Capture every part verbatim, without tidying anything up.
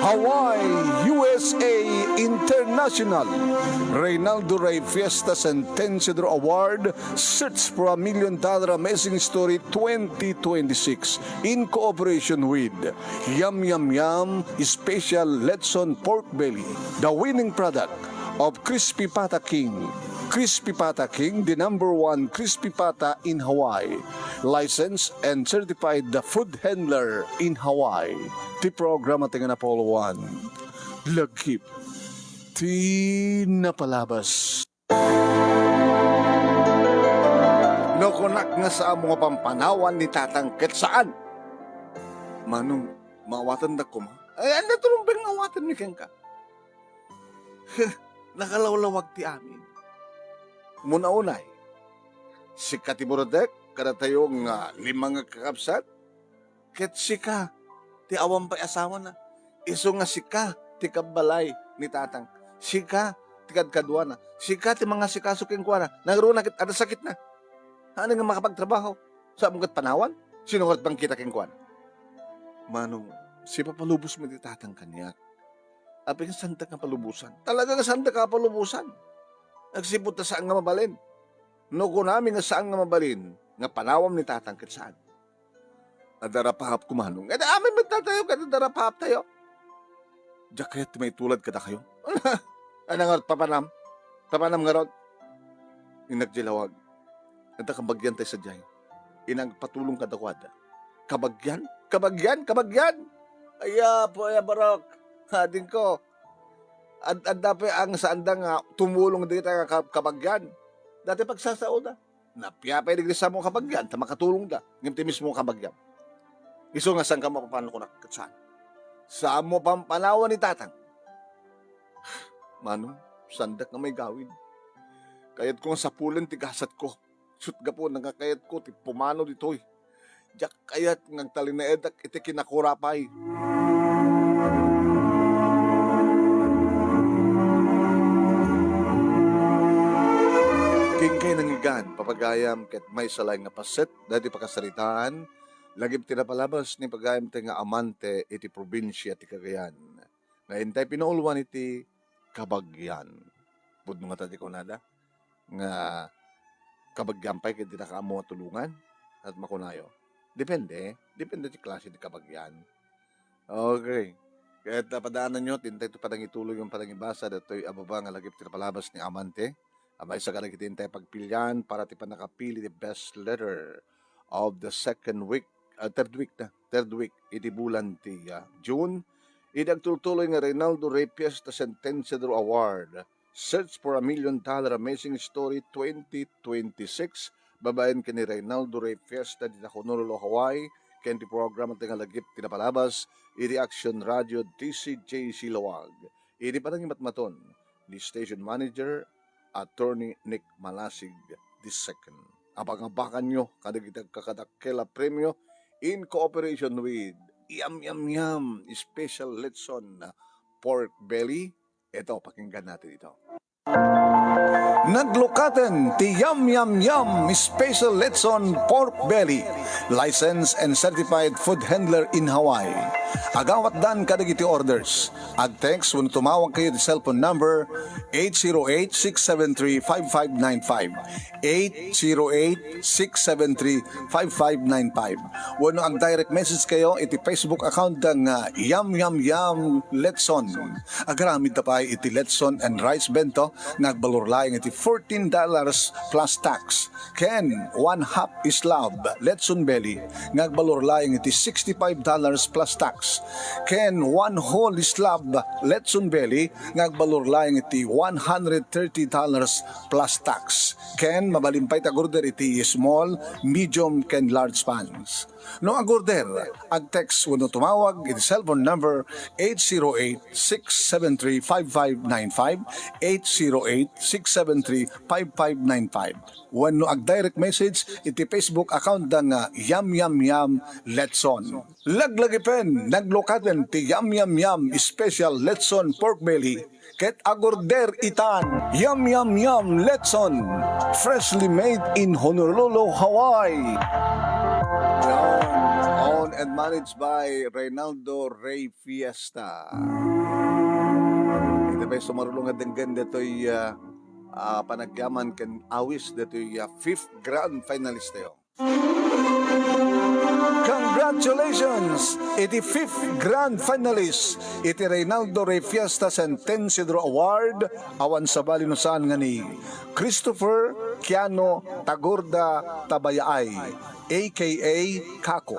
Hawaii, U S A International. Reynaldo Rey Fiesta Sentenciador Award, Search for a Million Dollar Amazing Story twenty twenty-six, in cooperation with Yum Yum Yum Special Letson Pork Belly, the winning product of Crispy Pata King. Crispy Pata King, the number one crispy pata in Hawaii. Licensed and certified the food handler in Hawaii. Ti programa ti nga napolo one. Lagip ti napalabas. No kunak nga saan mo nga pampanawan ni Tatang ket saan. Manong, maawatendak koma. Ay, anda turumbeng nga awatenmi kenka. Nakalawlawag ti amin. Umuna-unay, sika ti burutek kadatayo nga lima nga kakabsat, ket sika ti awan pay asawana. Isu nga sika ti kabbalay ni Tatang. Sika ti kadkaduana. Sika ti mangasikaso kenkuana. Nangruna ket adda sakitna. Haan nga makapagtrabaho. Saan mo ket panawan? Sino nga ket mangkita kenkuana? Manong, sipapalubos met ti Tatang kaniak. Apay nga saandak nga palubosan? Talaga nga saandak nga palubosan. Agsipud ta saan nga mabalin. No kunami nga saan nga mabalin, nga panawam ni Tatang ket saan. Adda rapahapko, Manong. Ket amin met datayo, ket adda rapahaptayo. Diak kayat ti maitulad kadakayo. Ania ngarud, papanam? Papanam ngarud? Innak di lawag. Adda kabagian tay sadiay. Inagpatulong kadakuada. Kabagian? Kabagian? Kabagian? Ay, apo, ay, barok. Adingko. Ad-, adda pay ang saanda nga tumulong dita nga ka-, kabagian. Dati pagsasaoda. Napia pay digdi samo kabagian, ta makatulong da. Ngem ti mismo kabagian. Isu nga saan ka mapapankunak, ket saan. Saan mo pampanawan ni Tatang. Manong, saandak nga maigawid. Kayatko nga sapulen ti gasatko. Ket gapu na nga kayatko ti pumanaw ditoy. Diak kayat nga agtalinaedak iti kinakurapay. Ken kay nangigan, papagayam, ket maysa laeng nga paset daytoy pakasaritaan, lagip ti napalabas ni pagayam ti nga amante iti probinsia ti Cagayan. Nga intay pinaulwan iti kabagian. Pudno ngata ti kunada nga kabagian pay ket dina kaammo a tulongan? Ket makunayo, depende, depende ti klase ti kabagian. Okay. Ket, ah, padaananyo, ti intay to panangituloy nga panangibasa datoy a baba nga lagip ti napalabas ni amante. A maysa kadagiti intay pagpilian para ti pannakapili ti best letter of the second week, ah, third week na, third week iti bulan ti, ah, June. Idi agtultuloy nga Reynaldo Rey Fiesta Sentenciador Award, Search for a Million Dollar Amazing Story twenty twenty-six, babaen ken ni Reynaldo Rey Fiesta dita Honolulu, Hawaii, ken ti programa ti nga lagip ti napalabas iti Action Radio D C J C Laoag. Iti panangimatmaton ni Station Manager Attorney Nick Malasig the second. Abang-abanganyo kadagiti agkakadakkel a premio in cooperation with Yum Yum Yum Special Letson Pork Belly. Ito, pakinggan natin ito. Naglukaten ti Yum Yum Yum Special Letson Pork Belly, licensed and certified food handler in Hawaii. Agawatdan kadagiti orders. Ag-text wenno tumawag kayo ti cellphone number eight zero eight, six seven three, five five nine five, eight zero eight, six seven three, five five nine five. Wenno ag-direct message kayo iti Facebook account da nga Yum Yum Yum Letson. Agaramid ta pay iti Letson and Rice Bento nga agbalor laeng iti fourteen dollars plus tax. Ken one half slab Letson Belly nga agbalor laeng iti sixty-five dollars plus tax. Ken one whole slab Letson Belly nga agbalor laeng iti one hundred thirty dollars plus tax. Ken mabalin pay ti ag-order iti small, medium, ken large pans. No ag-order, ag-text wenno tumawag iti cellphone number eight zero eight, six seven three, five five nine five, eight zero eight, six seven three, five five nine five. Wenno ag-direct message iti Facebook account da nga Yum Yum Yum Letson. Laglagipen, naglukaten ti Yum Yum Yum Special Letson Pork Belly Ket agorder itan, Yum Yum Yum Lechon, freshly made in Honolulu, Hawaii. Yan, owned and managed by Reynaldo Rey Fiesta. Iti pay sumarulong nga denggen ditoy, ah, ah, panagyaman ken awis ditoy, ah, fifth grand finalist tayo. Congratulations iti fifth grand finalist iti Reynaldo Rey Fiesta Sentencio Draw Award, awan sabali no saan nga ni Christopher Kiano Tagorda Tabayaay, A K A Kako.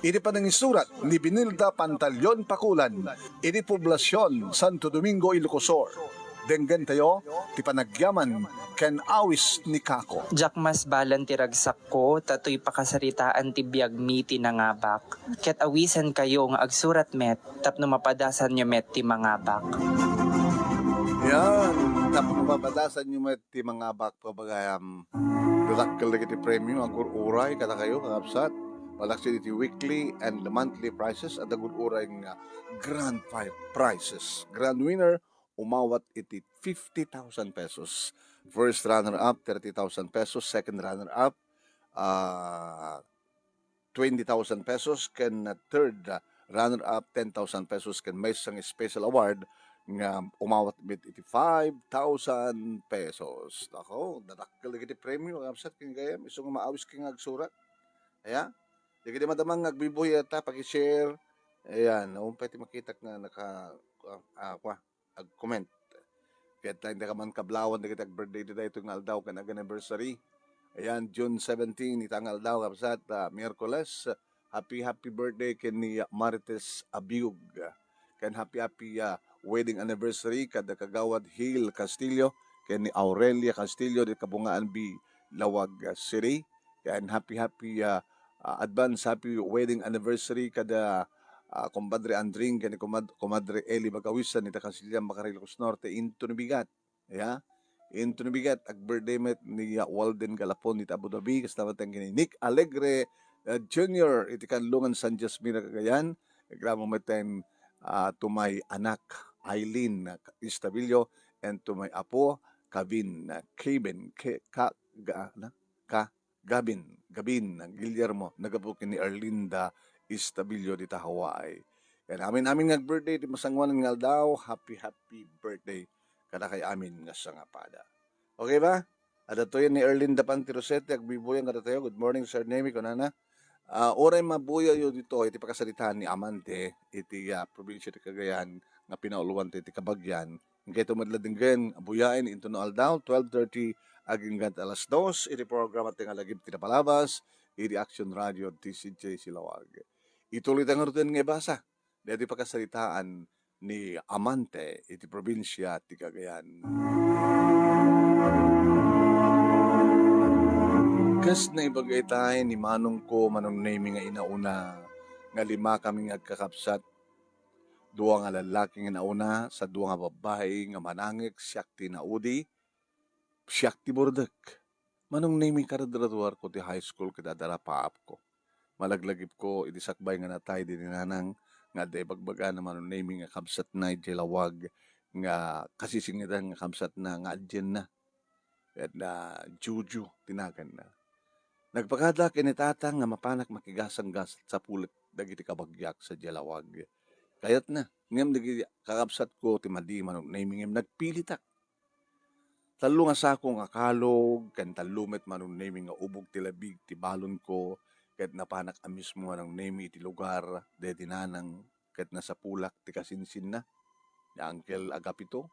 Iti panangisurat ni Benilda Pantaleon Pakulan, iti Poblacion, Santo Domingo, Ilocos Sur. Denggentayo ti panagyaman ken awis ni Kako. Diak masbalan ti ragsakko, ta toy pakasaritaan ti biagmi ti nangabak. Ket awisankayo nga agsurat met tapno mapadasanyo met ti mangabak. Yan, tapno mapadasanyo met ti mangabak, pabagayam. Dadakkel dagiti premio, agur-uray kadakayo, kakabsat. Malaksid iti weekly and monthly prizes, at agur-uray nga grand fi-, prizes. Grand winner, umawat iti fifty thousand pesos. First runner-up, thirty thousand pesos. Second runner-up, ah, twenty thousand pesos. Ken, ah, third, ah, runner-up, ten thousand pesos. Ken maysa nga special award nga umawat met iti five thousand pesos. Nako, dadakkel dagiti premio, kakabsat, ken gayam, isu nga maawis ken nga agsurat. Aya? Dagiti madamang nga agbibuya ta, paki-share. Ayan, naupay ti makitak nga naka-, ah, ah, kwa, ag-comment. Ket laeng ti kaman kablawan dagiti ag-birthday iti daytoy nga aldaw ken ag-anniversary. Ayan, June seventeen, ita nga aldaw, kabsat, ah, Miyerkules. Happy, happy birthday ken ni Marites Abiug. Ken happy, happy, ah, wedding anniversary kada Kagawad Hil Castillo ken ni Aurelia Castillo di Kabungaan B, Laoag, ah, City. Ken happy, happy, ah, ah, advance happy wedding anniversary kada, ah, Kumpadre Andring ken ni Kumad-, Kumadre Eli Bagawisan ita Casillan, Bacaril, Ilocos Norte, into no bigat. Ya, into no bigat, ag-birthday met ni, ah, Walden Galapon ita Abu Dhabi, kasta met ken ni Nick Alegre, ah, Junior iti Kanlungan, San Jasmine, Cagayan. Agraman met ten, ah, to my anak, Eileen, ah, Estabillo, and to my apo, Kevin, ah, Kevin, Ke-, Ka-, Ga-, na? Ka-, Gabin, Gabin, Guillermo, nagapu ken ni Erlinda Estabillo dita Hawaii. Ken amin-amin nga ag-birthday ti masangoanan nga aldaw, happy, happy birthday kadakayo amin nga sangapada. Okay ba? Adda to yan ni Erlinda Panti Rosete, agbibuyan kadatayo. Good morning, Sir Nemi, kunana. Ah, uray mabuyayo dito iti pakasaritaan ni Amante iti, ah, probinsya ti Cagayan nga pinauluan ti, ti kabagian. Inkay tumad la denggen, buyaen into no aldaw, twelve thirty agingga alas dos, iti programa ti nga lagip ti napalabas, iti Action Radio, D C J Silawag. Ituloy ta ngaruden nga ibasa, daytoy pakasaritaan ni Amante iti probinsya ti Cagayan. Kas naibaga itay ni manongko, Manong Nemi, nga inauna nga lima kami nga agkakabsat, dua nga lallaki nga nauna, sa dua nga babbai nga manangek, siak ti naudi, siak ti burdek. Manong Nemi, karadradwarko ti high school ket adda la paapko. Malaglagipko iti sakbay nga natay ditoy ni nanang nga adda ibagbagana, Manong Nemi, nga kabsatna idiay Laoag nga kasisingitan nga kabsatna nga adienna. Ket na Jojo ti naganna. Nagpakada ken ni tatang nga mapanak makigasanggasat sa pulek dagiti kabagiak sadiay Laoag. Kayatna, ngem dagiti kakabsatko ti madi, Manong Nemi, ngem nagpilitak. Tallo nga sako nga kalog, ken tallo met, Manong Nemi, nga ubog ti labig ti balonko, ket napanak a mismo, Manong Nemi, iti lugar daydi nanang ket nasapulak ti kasinsinna ni Uncle Agapito.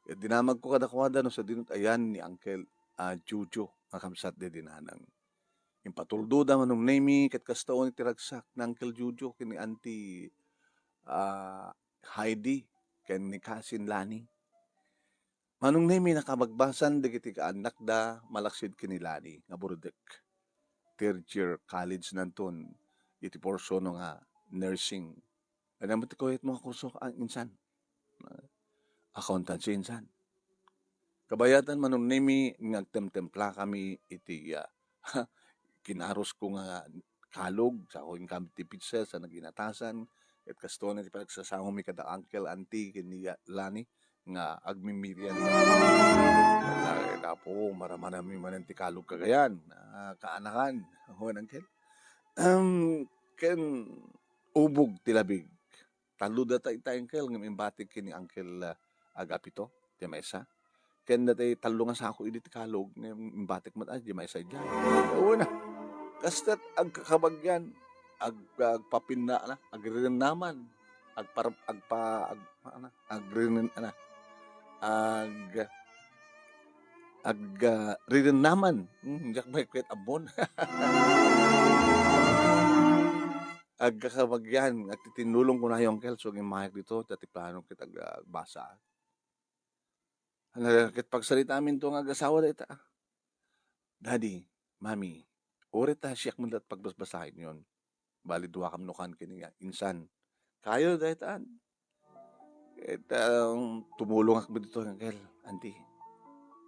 Ket dinamagko kadakuada no sadino ti ayan ni Uncle, ah, Jojo nga kabsat daydi nanang. Impatuldoda, Manong Nemi, ket kasta unay ti ragsak ni Uncle Jojo ken ni Auntie, ah, Heidi ken ni Cousin Lani. Manong Nemi, nakabagbasan dagiti kaannakda malaksid ken ni Lani nga burdek. Third year college nanton iti porsiono nga nursing. Ania met ti kuyatmo nga kurso, ah, insan? Ah, accountancy, insan. Kabayatan, Manong Nemi, nga agtemtemplakami iti, ah, kinarusko nga kalog, sako inkami ti pizza sa naginatasan, ket kastoy ti panagsasangumi kada uncle, auntie, ken ni Lani, nga agmimirian. Ay, napo, maramananmi manen ti kalog kagayan, a, kaanakan. Wen, Uncle. Em, ken ubog ti labig. Tallo data ita, Uncle, ngem imbatik ken ni Uncle, a, Agapito, ti maysa. Ken data tallo nga sako idi ti kalog, ngem imbatik met a, di maysa idiay. Wen, a. Kasto't agkakabagyan, ag-, agpapinna, na, agrirennaman, agpar-, agpa-, ag-, ano, agrinen-, ano, ag-, ag-, ah, rirennaman. Hmm, diak met ket ammon. Agkakabagyan, agtitinnulong kunayo, Uncle, so, immayak dito, ta ti plano ket ag-, agbasa. Ano, ket pagsaritaminto nga agasawa dayta. Daddy, Mommy, uray ta siak met la't pagbasbasaenyon. Bali, duakam no kan ken ni insan. Kayo daytan. Ket, um, tumulongak met ditoy, Uncle, Auntie.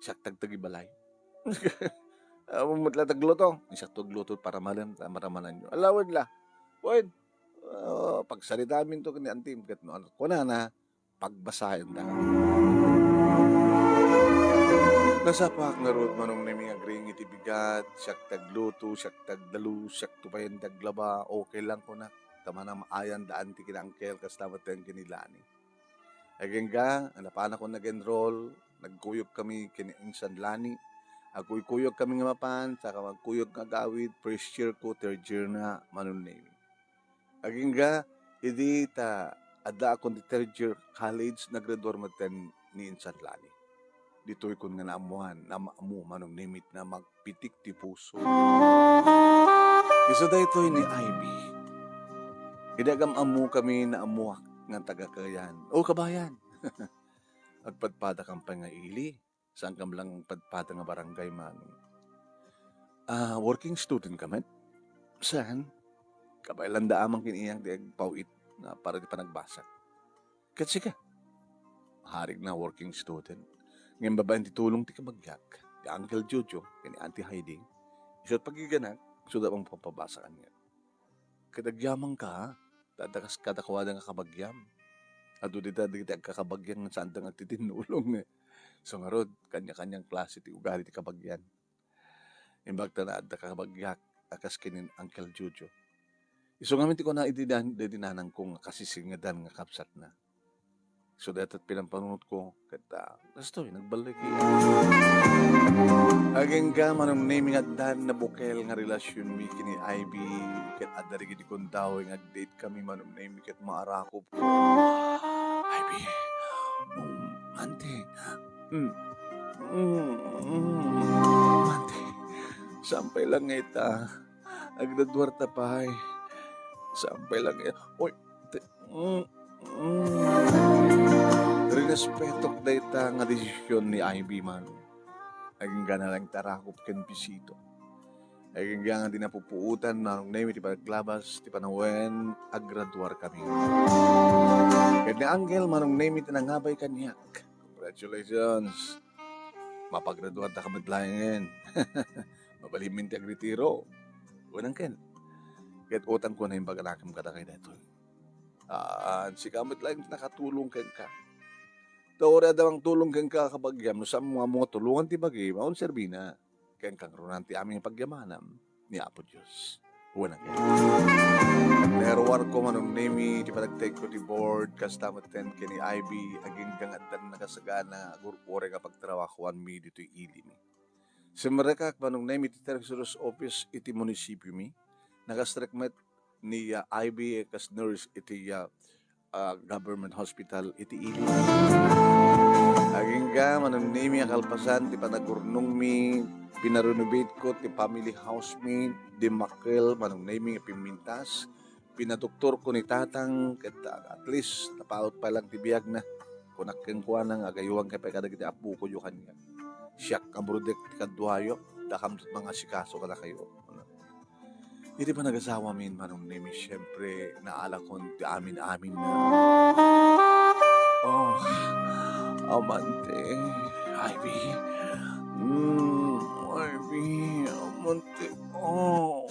Siak ti agtagibalay. Ammom met la ti agluto. Siak ti agluto para malem, ta maramananyo. Alawed la. Wen, ah, pagsaritaminto ken ni Auntie, ket no ano, kunana, pagbasaenta. Nasapak ngarud, Manong Nemi, nga agriing iti bigat, siak ti agluto, siak ti agdalu, siak ti payen ti aglaba, okay lang kunak. Ta manamaayan da Auntie ken Uncle, kasta met ken ni Lani. Agingga, napanakon nag-enroll, nagkuyogkami ken ni Insan Lani. Agkuykuyogkami nga mapan, saka agkuyog nga agawid, first year ko, third year na, Manong Nemi. Agingga, idi ta addaakon ti third year college, nagraduar metten ni Insan Lani. Ditoykon nga naammuan, naammo, Manong Nemi, ti namagpitik ti puso. Isu daytoy ni Ivy. Idi agam-ammokami, naammuak nga taga Cagayan. O, kabayan! Agpadpadakam pay nga ili. Saankam lang padpada nga barangay, Manong. Ah, working student ka met? Saan? Kabay lang da aman ken iyang ti agpaw-it nga para ti panagbasak. Ket sika? Harik na working student. Ngem babaen ti tulong ti kabagiak, ti Uncle Jojo, ken ni Auntie Heidi, isu't pagiganak, isuda pay mapapabasa kaniak. Ket agyamanka, ta adda kas kadakuada nga kabagiam. Adu dita dagiti agkakabagian nga saanda nga agtitinnulong. So ngarud, kanya-kanyang klase ti ugali ti kabagian. Imbag ta adda kabagiak a kas ken ni Uncle Jojo. Isu ngamin ti kuna idi dan-, daydi nanangko nga kasisingedan nga kabsatna. So, dayta ti pinampanunotko, ket, ah, kastoy, nagballik. Agingga, Manong Nemi, nga addan nabukel nga relasionmi ken ni Ivy, ket adda dagiti kundaw nga agdate kami, Manong Nemi, ket maarakop. Ivy, mm, Auntie. Mm, mm, mm, Auntie. Sampay lang nga ita. Aggraduar ta pay. Sampay lang nga ita. Oy, te-, mm, mm. Rinespetok dayta nga desisyon ni Ivy, Manong. Agingga naleng ti arakop ken bisitok. Agingga nga di napupuotan, Manong Nemi, ti panaglabas ti panawen, aggraduar kami. Ket ni Angel, Manong Nemi, ti nangabay kaniak. Congratulations! Mapagraduar ta ka met laengen. Mabalinmin ti agretiro. Wen, Angkel. Ket utangko nga imbaganakem kadakayo daytoy. Ah, sika met laeng ti nakatulong kenka. Ta uray adda mangtulong kenka, kabagiam, no saanmo nga tulongan ti bagim, awan serbina. Ken kangrunan ti amin nga pagyamanam ni Apo Dios. Wen, Angkel. Naruarko, Manong Nemi, ti panagtayko ti board, kasta metten ken ni Ivy, agingga nga addan nakasagana, agur-uray nga pagtrabahoanmi ditoy ilimi. Simrekak, Manong Nemi, ti treasurer's office iti munisipiomi. Nakastrek met ni, ah, Ivy kas nurse iti, ah, ah, government hospital iti ili. Agingga, Manong Nemi, a kalpasan ti panagurnongmi, pinarenovate ko ti family house mi, dimmakkel, Manong Nemi, nga pimmintas, pinadoktorko ni Tatang, ket, ah, at least, napaut pay lang ti biagna. Kunak kenkuana nga agayuangkay pay kadagiti appokoyo kaniak. Siak nga burudek ti kaduayo, dakam ti mangasikaso kadakayo. Iti panagasawamin, Manong Nemi, siyempre, naalakon ti amin-amin na. Oh, amante, Ivy. Mm, Ivy, amante. Oh.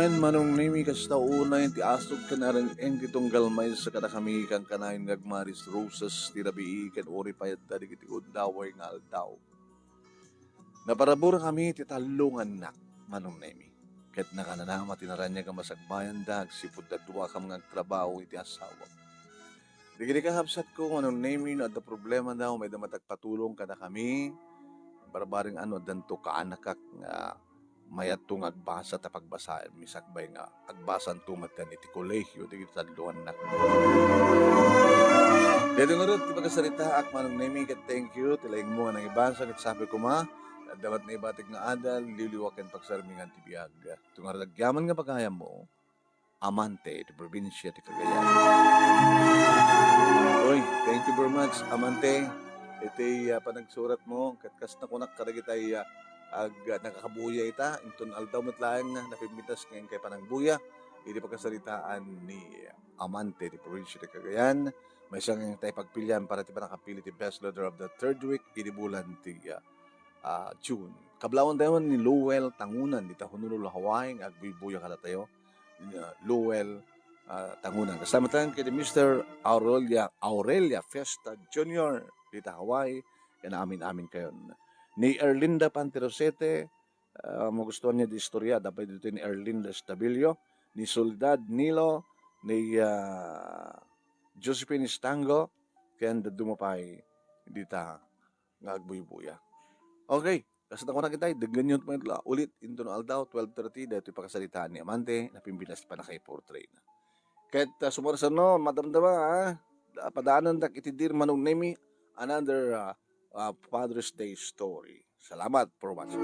Ken Manong Nemi, kasta unay ti asog ken areng-eng ti tunggal maysa kadakami, kankanayon nga agmaris roses ti rabii, ken uray pay adda dagiti gundaway nga aldaw. Naparaburakami ti tallo nga annak, Manong Nemi. Ket nakanana met ti naraniag a masakbayanda agsipud ta duakam nga agtrabaho iti asawam. Dagiti kakabsatko, Manong Nemi, no adda problemada wenno adda met agpatulong kadakami, barbareng-an no addanto kaanakak nga mayatto nga agbasa ta pagbasaenmi sakbay nga agbasanto met iti kolehio dagiti tallo nga annak. Daytoy ngarud ti pakasaritaak, Manong Nemi, ket thank you ti laingmo nga nangibasa ket sabi koma, adda met naibatik nga adal, liwliwa ken pagsarmingan ti biag. Daytoy ngarud agyaman nga pagayammo, Amante ti probinsia ti Cagayan. Oy, thank you very much, Amante, iti, ah, panagsuratmo. Ket kas nakunak kadagitay, ah, ag-, ah, nakakabuya ita, inton aldaw met laeng nga napimbitaska inkay panagbuya iti pakasaritaan ni Amante ti probinsia ti Cagayan. Maysa nga tay pagpilian para ti pannakapili ti best letter of the third week idi bulan ti, ah, ah, June. Kablawan tayo ni Lowell Tangunan dita Honolulu, Hawaii, nga agbuybuya kadatayo. Ni, ah, Lowell, ah, Tangunan. Kasama tayo kay Mister Aurelia, Aurelia Fiesta Junior dita Hawaii. Yan amin-amin kayon. Ni Erlinda Panterosete, ah, magustuhan niya di istorya, dapat dito ni Erlinda Estabilio, ni Soledad Nilo, ni, ah, Josephine Estango, ken dadduma pay dita nga agbuybuya. Okay, kasla ko na kitay, daggen yun met la ulit inton aldaw, twelve thirty, daytoy pakasaritaan ni Amante, napimbinas ti pannakaiportrayna. Ket, ah, sumarsaruno, madamdama, ah, padaanandak iti Dear Manong Nemi, another, ah, ah, Father's Day story. Salamat for watching.